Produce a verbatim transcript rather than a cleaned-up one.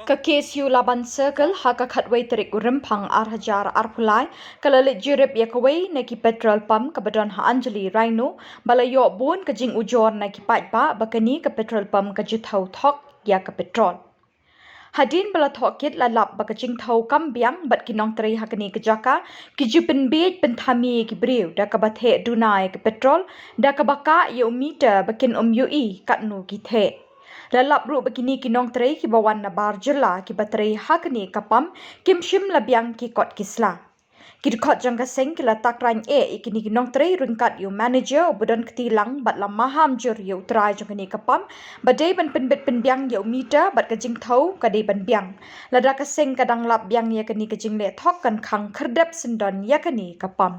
Ka K S U Laban Circle ha ka khatwei tarik u Rymphang ar hajar arphew lai ka la leit jurip ïa kawei na ki petrol pump kaba don ha Anjali Rhino, ba la ïoh bun ka jingujor na ki paidbah ba kane ka petrol pump ka ju thew thok ïa ka petrol. Hadien ba la thoh kit la lap ba ka jingthew kam biang bad ki nongtrei ha kane ka jaka ki ju pynbiej pynthame ïa ki briew da kaba theh duna ïa ka petrol da kaba kah ïa u meter ba kin ym ïohi katno ki theh. La lap ruh ba kine ki nongtrei kiba wan na bar jylla kiba trei ha kane ka pump kim shym la biang ki kot ki sla. Ki dkhot jong ka seng ki la tak rang eh ïa kine ki nongtrei ryngkat ïa u manager uba don kti lang bad la maham jur ïa u trai jong kane ka pump ba dei ban pynbit pynbiang ïa u meter bad ka jingthew ka dei ban biang. Lada ka seng ka dang lap biang ïa kane ka jingleh thok kan khang khyrdep syndon ïa kane ka pump.